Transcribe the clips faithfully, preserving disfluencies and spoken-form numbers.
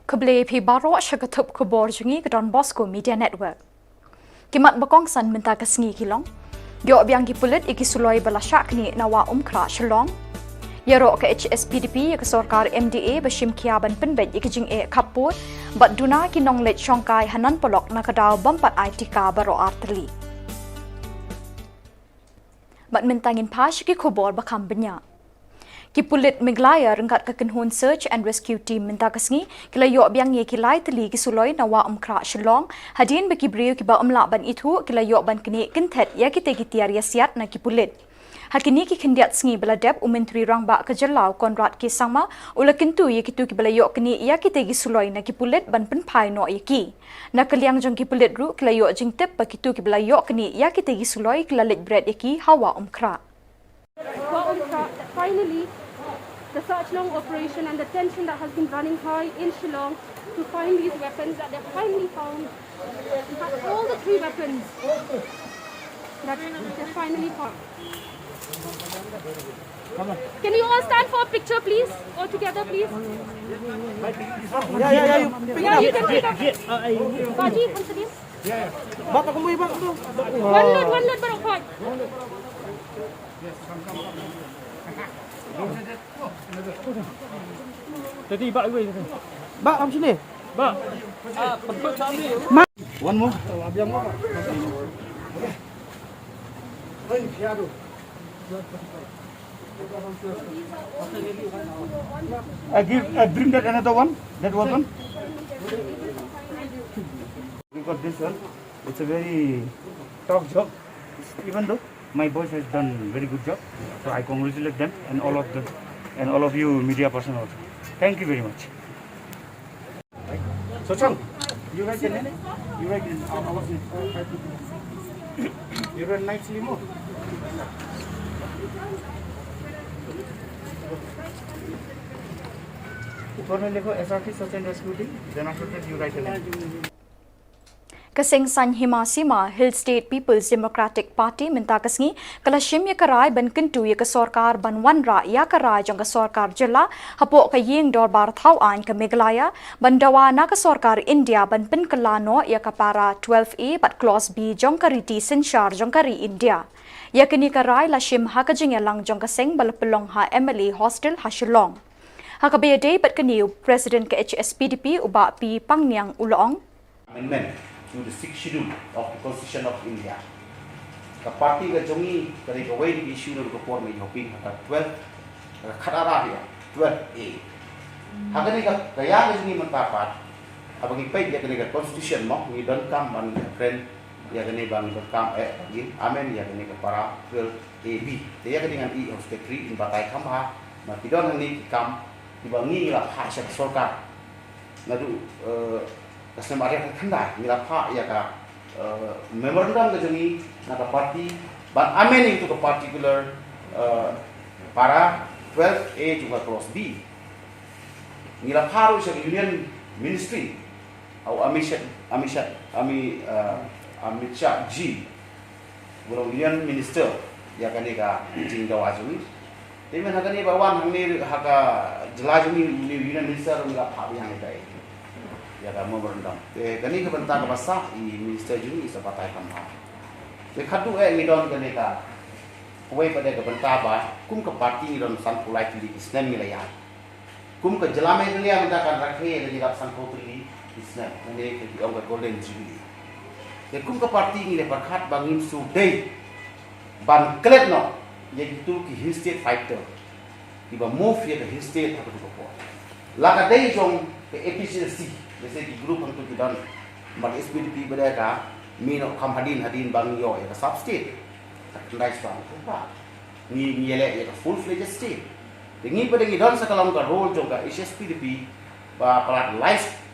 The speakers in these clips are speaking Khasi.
Khublei phi baroh sha ka thup khubor jong ngi ka Don Bosco Media Network. Ki mat ba kongsan mynta ka sngi ki long: Ïoh biang ki pulit ïa ki suloi ba la shah knieh na Wah Umkhrah Shillong. Ïaroh ka H S P D P ïa ka sorkar M D A ba shim khia ban pynbeit ïa ki jingeh khappud. Bad duna ki nongleit shongkai ha Nan Polok na ka daw bym pat ai tika baroh ar tylli. Bad mynta ngin phai sha ki khubor ba kham bniah. Ki pulit Meghalaya ryngkat ka kynhun Search and Rescue Team mynta ka sngi ki la ïoh biang ïa ki lai tylli ki suloi na Wah Umkhrah Shillong, hadien ba ki briew kiba ym lah ban ithuh ki la ïoh ban knieh kynthet ïa kitei ki tiar ïasiat na ki pulit. Ha kine ki khyndiat sngi ba la dep, u Myntri Rangbah ka jylla u Conrad K Sangma u la kyntu ïa kito kiba la ïoh knieh ïa kitei ki suloi na ki pulit ban pynphai noh ïa ki. Na ka liang jong ki pulit ruh ki la ïoh jingtip ba kito kiba la ïoh knieh ïa kitei ki suloi ki la leit bret ïa ki ha Wah Umkhrah. Wah Umkhrah, finally, the search long operation and the tension that has been running high in Shillong to find these weapons that they finally found. In fact, all the three weapons that they finally found. Can you all stand for a picture, please? All together, please. Yeah, yeah, yeah, you pick it up. Yeah, you can pick up. Baji, come to this. Bak, aku mau, Bak, tu. One load, one load, baru kuat. Tadi, Bak, wait. Bak, come sini. Bak. Ah, pepet kami. One more. I give, I bring that another one, that was one. Because this one, it's a very tough job. Even though my boys has done very good job, so I congratulate them and all of them and all of you media person also. Thank you very much. Sochang, you write the name? You write in our, our name. You write nicely more. ऊपर में लिखो S R T search and rescue team, then after that you write the name. Ka seng saiñ hima sima Hill State People's Democratic Party mynta ka sngi ka la shim ïa ka rai ban kyntu ïa ka sorkar ban wanrah ïa ka rai jong ka sorkar jylla hapoh ka ïing dorbar thaw aiñ ka Meghalaya ban dawa na ka sorkar India ban pynkylla noh ïa ka para twelve A bad clause B jong ka riti synshar jong ka ri India. Ïa kane ka rai la shim ha ka jingïalang jong ka seng ba la pynlong ha M L A Hostel ha Shillong. Ha kaba ïadei bad kane, u President ka H S P D P u Bah P Pangniang u la ong. Amendment to the Sixth Schedule of the Constitution of India. Ka party ka jong ngi ka dei kawei na ki issue na ka por me hoping ha ka twelve, ha ka khatar ïa twelve A. Ha kane ka, ka ïa ka jong ngi mynta pat, haba ngi peit ïa kane ka constitution mo, ngi donkam ban ngi kren ïa kane ba ngi donkam, eh, ba ngi amend ïa kane ka para twelve A B. Te ïa kane ngan ïoh secretary in batai kham bha, ma ki don hangne ki kam kiba ngi la phah sha ka sorkar. Naduh, eh, ka snem ar hajar khatkhyndai ngi la phah ïa ka, eh, memorandum ka jong ngi na ka party ban amend ïa ka particular, eh, para twelve A jong ka clause B. Ngi la phah ruh sha ka Union Ministry, ha u Amit Shah, Amit Shah, Ami-, eh, Amit Shah ji. Bad u Union Minister ïa kane ka jingdawa jong ngi. Te mynta kane ba wan hangne ha ka jylla jong ngi, u Union Minister ruh u la phah biang ïa ka, ïa ka memorandum. Te kane ka bynta kaba sah i Minister jong ngi i sa batai kham bha. Te khadduh eh ngi don kane ka, kawei pat de ka bynta ba kum ka party ngi don sanphew lai tylli ki snem ngi la ïaid. Kum ka jylla Meghalaya mynta kan rakhe ïa ka jingïarap sanphew tylli ki snem, lane ka jong ka Golden Jubilee. Te kum ka party ngi la pyrkhat ba ngin shu dei ban klet noh ïa kitu ki Hill State fighter kiba move ïa ka Hill State ha katu ka por. La ka dei jong ka A P H L C, jong ki group hangtu ki don, bad S P D P ba dei ka mih noh kham hadien hadien ba ngi ïoh ïa ka sub state. Ka khyndai spah. Ngi, ngi ïaleh ïa ka full fledged state. Te ngi pat de ngi don sa ka long ka role jong ka H S P D P ba palat lai spah.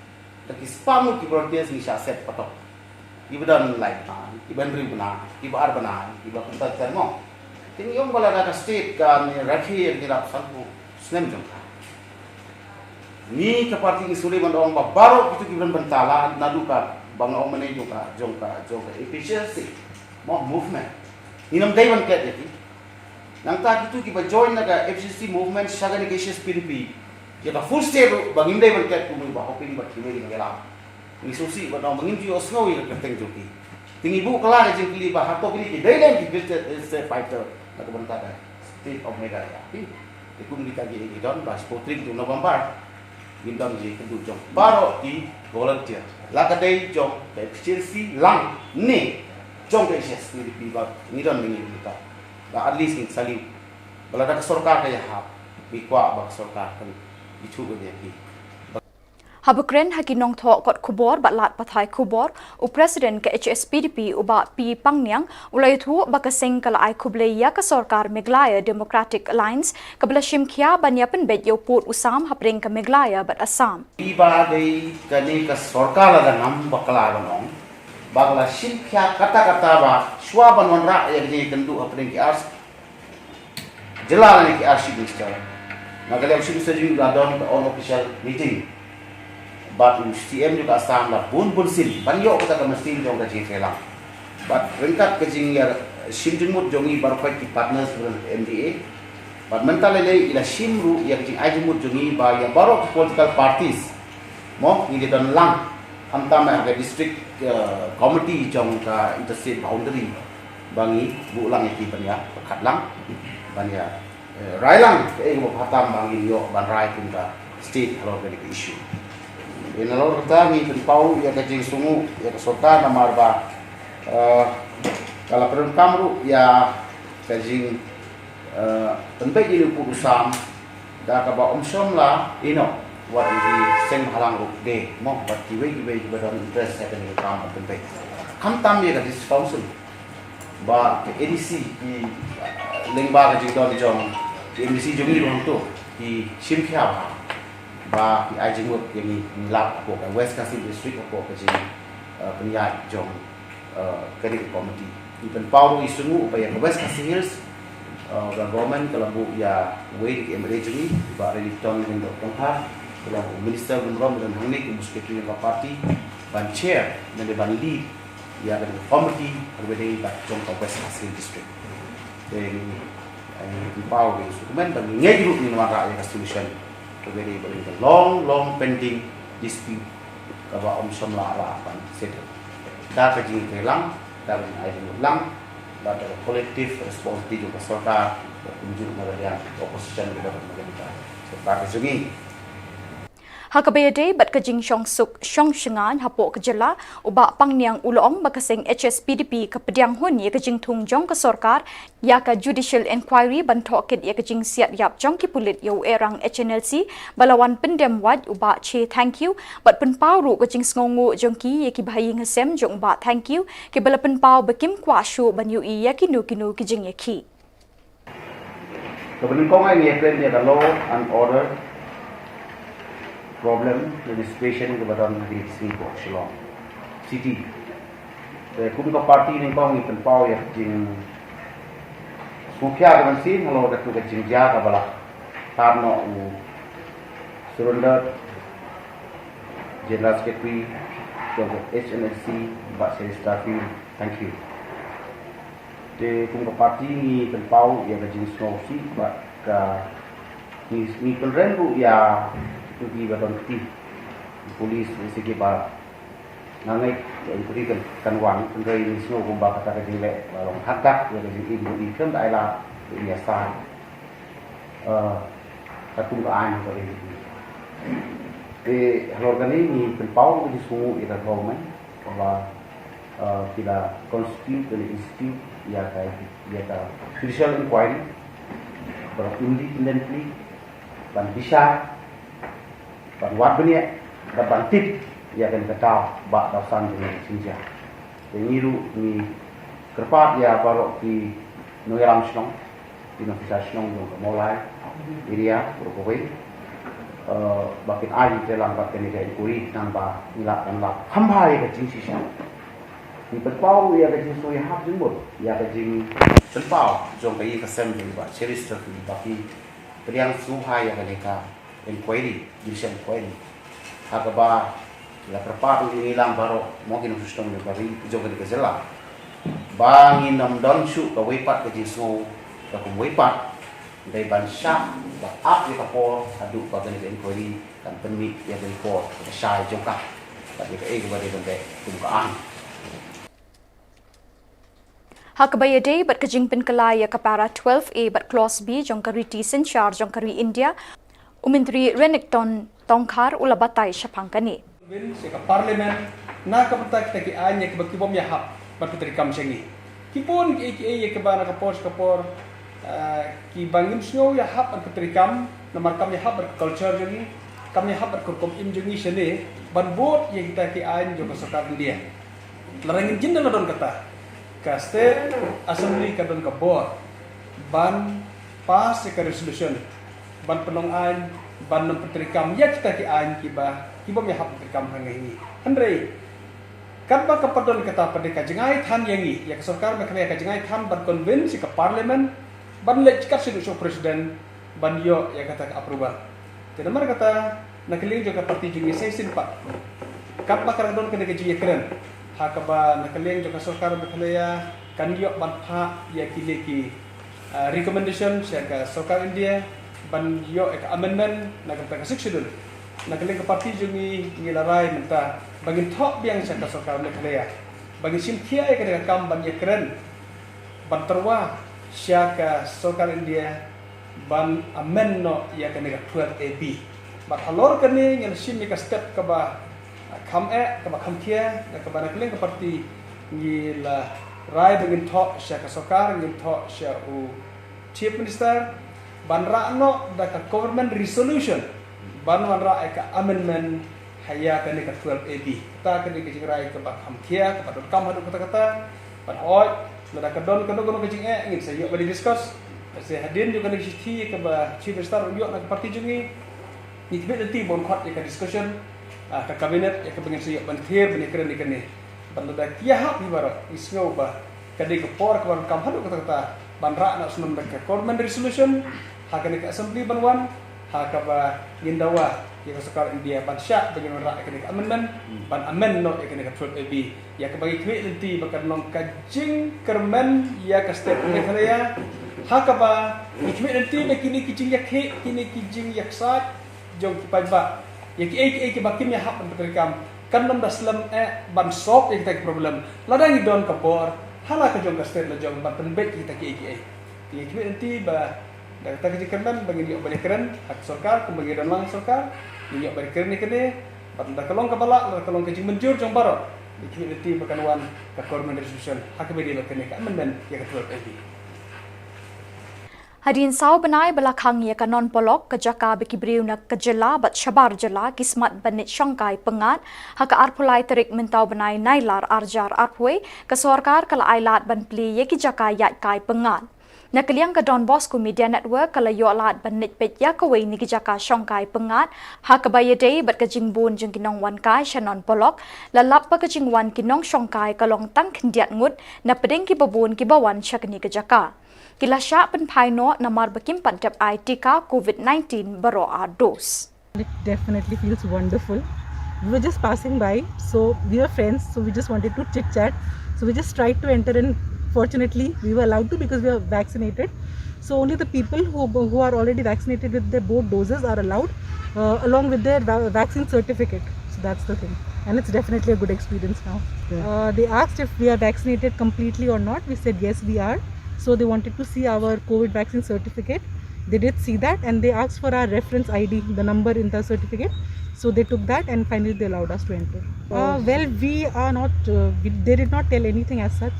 Da ki spah ngut ki volunteers ngi shah set patok. Kiba don lai bnai, kiba hynriew bnai, kiba ar bnai, kiba kumta ter mo. Te ngi ong ba lada ka state kan rakhe ïa ka jingïarap sanphew snem jong ka. Ngi ka party ngi sngewdei ban ong ba baroh kitu kiba don bynta la naduh ka ba nga ong mynne jong ka, jong ka, jong ka A P H L C mo movement. Ngim dei ban klet ïa ki. Nangta kitu kiba join na ka A P H L C movement sha kane ka H S P D P, Ïa ka full state ruh ba ngim dei ban kat kum ba hoping ba ki wei ki nongïalam. Ngi sngewsih ba nong ba ngim ju ïohsngew ïa ka kyrteng jong ki. Te ngi buh kylla ka jingkylli ba hato kine ki dei ne ki gifted state fighter na ka bynta ka state of Meghalaya. Te kum kita ki don ba shiphew tarik jong November. Ngin don jingkynduh jong baroh ki volunteer. La ka dei jong ka H S P D P lang ne jong ka H S P D P ba ngi don mynta. Ba at least ngin salute. Ba lada ka sorkar ka ïahap, ngi kwah ba ka sorkar kan ithuh ïa ki. Haba kren ha ki nongthoh kot khubor bad lad pathai khubor, u President ka H S P D P u Bah P Pangniang u la ïathuh ba ka seng ka la ai khublei ïa ka sorkar Meghalaya Democratic Alliance kaba la shim khia ban ïa pynbeit ïa u pud u sam hapdeng ka Meghalaya bad Assam. Iba dei kane ka sorkar la da ngam bakla ban ong ba ka la shim khia katta katta ba shuwa ban wanrah ïa ka jingïakynduh hapdeng ki ar jylla lane ki ar Chief Minister. Na ka liang Chief Minister jong ngi la don ka unofficial meeting bad u C M jong ka Assam la bun bun sien ban ïoh kata ka mynsiem jong ka jingïatreilang. Bad ryngkat ka jingïashim jingmut jong ngi baroh ki partners jong ka M D A. Bad mynta lei lei i la shim ruh ïa ka jingai jingmut jong ngi ba ïa baroh ki political parties. Mo, ngi dei don lang. Khamtam ha ka district, eh, committee jong ka interstate boundary. Ba ngi buh lang ïa ki ban ïa pyrkhat lang ban ïa, eh, rai lang kaei kaba khamtam ba ngin ïoh ban rai kum ka state halor kane ka issue. Te nalor kata ngi pynpaw ïa ka jingsngewnguh ïa ka sorkar namar ba, eh, ka la pyndonkam ruh ïa ka jing, eh, pynbeit ïa u pud u sam da kaba ym shym la ïehnoh wat ïa ki seng bhalang ruh de mo bad kiwei kiwei kiba don interest ha kane ka kam ban pynbeit. Khamtam ïa ka District Council ba ka A D C ki, eh, lyngba ka jingdon jong ki M D C jong ngi ruh hangto ki shim khia ba ki ai jingmut ïa ngi, ngi lap hapoh ka West Khasi District hapoh ka jing, eh, pynïaid jong, eh, kane ka committee. Ngi pynpaw ruh i sngewnguh ba ïa ka West Khasi Hills, eh, ka government ka la buh ïa uwei na ki M L A jong ngi, Bah Rally Tong Lyngdoh Tonghar, ka long u minister burom don hangne kum u secretary jong ka party, ban chair ne ban lead ïa ka committee kaba dei bad jong ka West Khasi Hills District. Te ngi, eh, ngi pynpaw ngi sngewkmen ba ngi ngeit ruh ngin wanrah ïa ka solution kaba dei bad ka long long pending dispute kaba ym shym la lah ban settle. Da ka jingïatreilang, da ka jingai jingmut lang, da ka collective responsibility jong ka sorkar, kumjuh na ka liang ka opposition kaba don na ka liang ka sorkar ka jong ngi. Ha kaba ïadei bad ka jingshongsuk shongshngaiñ hapoh ka jylla, u Bah Pangniang u la ong ba ka seng H S P D P ka pdiang hun ïa ka jingthung jong ka sorkar ïa ka judicial inquiry ban thoh kit ïa ka jingsiat ïap jong ki pulit ïa u Airang H N L C ba la wan pyndem wait u Bah Che Thangkhiew bad pynpaw ruh ka jingsngewnguh jong ki ïa ki bahaïing hasem jong u Bah Thangkhiew kiba la pynpaw ba kim kwah shuh ban ïohi ïa kino kino ki jingïakhih. Kaba nyngkong ngi ïa kren ïa ka law and order problem, the situation kaba don ha kine ki sngi hapoh Shillong City. Te kum ka party nyngkong ngi pynpaw ïa ka jingsngewkhia ka mynsiem halor katu ka jingjia kaba la tad noh u surrendered General Secretary jong ka H N L C, Bah Cheristerfield Thangkhiew. Te kum ka party ngi pynpaw ïa ka jingsngewsih bad ka ngi, ngi pynrem ruh ïa ki ba don kti police, ïa ki ba nga ngeit ïa inquiry kan, kan wan, hynrei ngi sngew kumba kata ka jingleh ba long hakhmat ïa ka jingim ruh ngi khlem da ai lad ruh ïa sa, eh, katkum ka aiñ ka ri. Te halor kane ngi pynpaw ka jingsngewnguh ïa ka government ba, eh, ki la constitute ka institute ïa ka, ïa ka judicial inquiry ba independently ban bishar, ban wad bniah, da ban tip ïa kane ka daw ba daw san jong ka jingjia. Te ngi ruh ngi kyrpad ïa baroh ki nongïalam shnong, ki nongpynïaid shnong jong ka Mawlai area baroh kawei, eh, ba kin ai jingïatreilang bad kane ka inquiry khnang ba ngi lah ban lap kham bha ïa ka jingshisha. Ngi pynpaw ïa ka jingsngewhap jingmut ïa ka jingpynpaw jong ka ïing ka sem jong i Bah Cheristerfield ba ki pdiang sngewbha ïa kane ka inquiry, judicial inquiry. Ha kaba la kyrpad ïa ngi lang baroh mo ki nongshong shnong jong ka ri, jong kane ka jylla, ba ngin ym don shuh kawei pat ka jingsngew ka kumwei pat. Dei ban shah ba ap ïa ka por haduh ba kane ka inquiry kan pynmih ïa ka report kaba shai jong ka bad ïa kaei kaba dei ban beh kum ka aiñ. Ha kaba ïadei bad ka jingpynkylla ïa ka para twelve A bad clause B jong ka riti synshar jong ka ri India, u Myntri Renikton Tongkhar u la batai shaphang kane. Convince ïa ka Parliament na ka bynta kita ki aiñ ïa kaba ki bym ïahap ban pyntreikam sha ngi. Ki bun kiei kiei ïa kaba na ka por sha ka por, ah, kiba ngim sngew ïahap ban pyntreikam namar kam ïahap bad ka culture jong ngi, kam ïahap bad ka rukom im jong ngi shane ban bud ïa kita ki aiñ jong ka sorkar India. Lada ngin jin da la don kata, ka State Assembly ka don ka bor ban pass ïa ka resolution ban pynlong aiñ ban nym pyntreikam ïa kita ki aiñ kiba ki bym ïahap pyntreikam ha ngi. Hynrei katba ka pat don kata pat dei ka jngai than ïa ngi, ïa ka sorkar Meghalaya ka jngai than ban convince ïa ka Parliament ban leit kat sha u President ban ïoh ïa kata ka approval. Te namar kata na ka liang jong ka party jong ngi sa shisien pat katba ka dang don kane ka jingïakren ha kaba na ka liang jong ka sorkar Meghalaya kan ïoh ban phah ïa kine ki, ah, recommendation sha ka sorkar India ban ïoh ïa ka amendment na ka bynta ka Sixth Schedule. Na ka liang ka party jong ngi ngi la rai mynta ba ngin thoh biang sha ka sorkar Meghalaya ba ngin shim khia ïa kane ka kam ban ïakren ban tyrwa sha ka sorkar India ban amend noh ïa kane ka twelve A B. Bad halor kane ngi la shim ïa ka step kaba kham eh, kaba kham khia, da kaba na ka liang ka party ngi la rai ba ngin thoh sha ka sorkar, ngin thoh sha u Chief Minister ban rah noh da ka government resolution ban wanrah ïa ka amendment ha ïa kane ka twelve A B. Kata ka dei ka jingrai kaba kham khia, kaba donkam haduh katta katta. Bad hooid, lada ka don kano kano ka jingeh, ngin sa ïoh ban discuss. Sa hadien jong kane ka shithi kaba Chief Minister u ïoh na ka party jong ngi, ngi khmih lynti ban khot ïa ka discussion, ah, ka cabinet, ïa kaba ngin sa ïoh ban thied ban ïakren ïa kane. Bad lada ki ïahap hi baroh, ngi sngew ba ka dei ka por kaba donkam haduh katta katta ban rah noh snem da ka government resolution ha kane ka assembly ban wan, ha kaba ngin dawa ïa ka sorkar India ban shah ba ngin wanrah ïa kane ka amendment ban amend noh ïa kane ka twelve A B, ïa kaba ngi khmih lynti ba kan long ka jingkyrmen ïa ka state Meghalaya. Ha kaba ngi khmih lynti ba kine ki jingïakhih, kine ki jingïaksaid jong ki paidbah, ïa kiei kiei kiba kim ïahap ban pyntreikam, kan nym da slem eh ban solve ïa kita ki problem. Lada ngi don ka bor ha la ka jong ka state la jong ban pynbeit ïa kita kiei kiei. Te ngi khmih lynti ba da kata ka jingkyrmen ba ngin ïoh ban ïakren ha ka sorkar, kumba ngi don lang ha sorkar, ngin ïoh ban ïakren ïa kane. Bad lada ka long kaba lah, lada ka long ka jingmynjur jong baroh, ngi khmih lynti ba kan wan ka government resolution ha kaba ïadei bad kane ka amendment ïa ka twelve A B. Hadien saw bnai ba la khang ïa ka non polok, ka jaka ba ki briew na ka jylla bad shabar jylla ki smat ban leit shongkai pyngngad, ha ka arphew lai tarik mynta u bnai Nailar arhajar arphew wei, ka sorkar ka la ai lad ban plie ïa ki jaka ïaid kai pyngngad. Na ka liang ka Don Bosco Media Network ka la ïoh lad ban leit peit ïa kawei na ki jaka shongkai pyngngad, ha kaba ïadei bad ka jingbun jong ki nongwan kai sha non polok, la lap ba ka jingwan ki nongshongkai ka long tang khyndiat ngut na pdeng kiba bun kiba wan sha kane ka jaka. Ki la shah pynphai noh namar ba kim pat dep ai tika COVID nineteen baroh ar dos. It definitely feels wonderful. We were just passing by, so we were friends, so we just wanted to chit chat. So we just tried to enter, and fortunately, we were allowed to because we are vaccinated. So only the people who, who are already vaccinated with their both doses are allowed, uh, along with their va- vaccine certificate. So that's the thing. And it's definitely a good experience now. Uh, they asked if we are vaccinated completely or not. We said yes, we are. So they wanted to see our COVID vaccine certificate. They did see that and they asked for our reference I D, the number in the certificate. So they took that and finally they allowed us to enter. Uh, well, we are not, uh, we, they did not tell anything as such.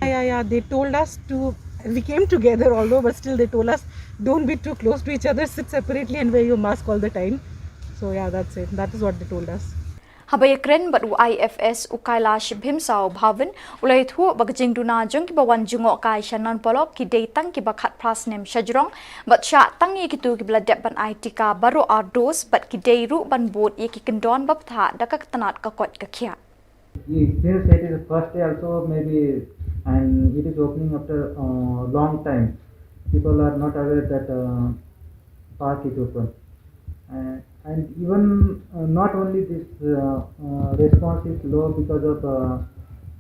Yeah, yeah, yeah. They told us to, we came together although, but still they told us don't be too close to each other, sit separately and wear your mask all the time. So, yeah, that's it. That is what they told us. Haba ïakren bad u I F S u Kailash Bhimsao Bhawan, u la ïathuh ba ka jingduna jong kiba wan jngoh kai sha non polok ki dei tang kiba khatphra snem shajrong, bad shah tang ïa kito kiba la dep ban ai tika baroh ar dos, bad ki dei ruh ban bud ïa ki kyndon ba bthah da ka tnat ka koit ka khiah. Since it is the first day also, maybe, and it is opening after a long time. People are not aware that uh, park is open. Uh, and even uh, not only this uh, uh, response is low because of uh,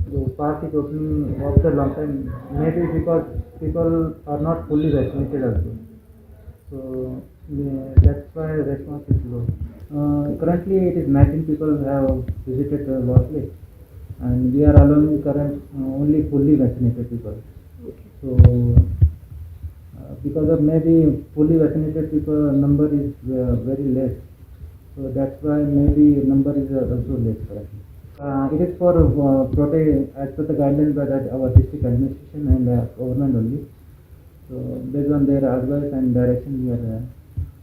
the park is opening after long time, maybe because people are not fully vaccinated also. So yeah, that's why response is low. Uh, currently, it is nineteen people have visited uh, Worsley, and we are allowing current uh, only fully vaccinated people. So uh, because of maybe fully vaccinated people number is uh, very less, so that's why maybe number is uh, also less currently. Uh, it is for uh, protect as per the guideline by that our district administration and uh, government only. So based on their advice and direction, we are uh,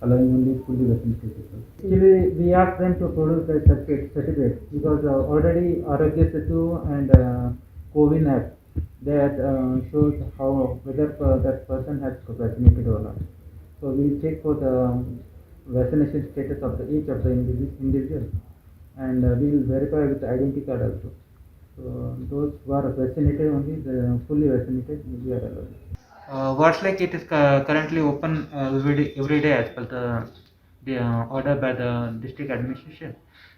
allowing only fully vaccinated people. Actually, we asked them to produce the certificate, certificate because uh, already Aarogya Setu and uh, CoWIN app, that uh, shows how whether uh, that person has vaccinated or not. So we'll check for the um, vaccination status of the each of the indivi- individual, and uh, we'll verify with the identity card also. So those who are vaccinated only, the fully vaccinated, we are allowed. Uh, Worsley, it is cu- currently open uh, every, day, every day as per the, the uh, order by the district administration,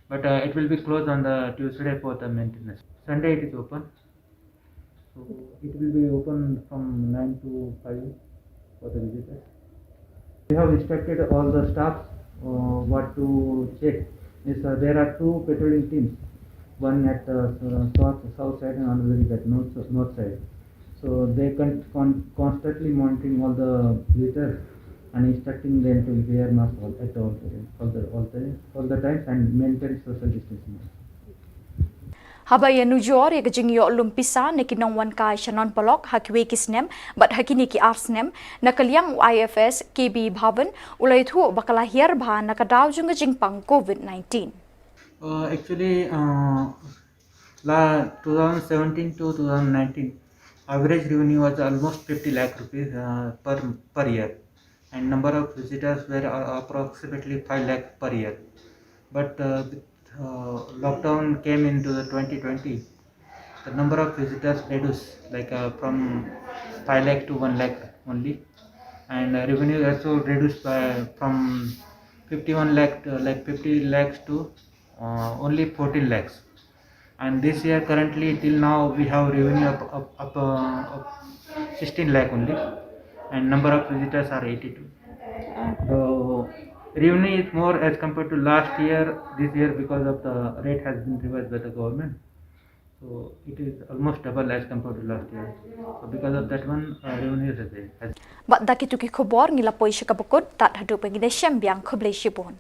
but uh, it will be closed on the Tuesday for the maintenance. Sunday it is open, so it will be open from nine to five for the visitors. We have instructed all the staffs uh, what to check. Is uh, there are two patrolling teams, one at uh, south, south side and another is at north, north side. So they can con- constantly monitoring all the visitors and instructing them to wear mask all, at all, all the all the all the times and maintain social distancing. Haba ïanujor ïa ka jingïoh lum pisa na ki nongwan kai sha non paralok ha kiwei ki snem bad ha kine ki ar snem, na ka liang u I F S K B Bhawan u la ïathuh ba ka la hiar bha na ka daw jong ka jingpang COVID nineteen. Uh, actually, uh, la two thousand seventeen to two thousand nineteen, average revenue was almost fifty lakh rupees uh, per per year, and number of visitors were uh, approximately five lakh per year. But uh, with, uh, lockdown came into the twenty twenty, the number of visitors reduced, like uh, from five lakh to one lakh only, and uh, revenue also reduced by from fifty-one lakh to, like fifty lakhs to uh, only fourteen lakhs. And this year, currently, till now, we have revenue up, up, up, uh, up sixteen lakh only, and number of visitors are eighty-two. So revenue is more as compared to last year, this year, because of the rate has been revised by the government. So it is almost double as compared to last year. So because of that one, uh, revenue has, has Bad da kitu ki khubor ngi la poi sha kaba kut, tad haduh ba ngin ïashem biang, khublei shibun.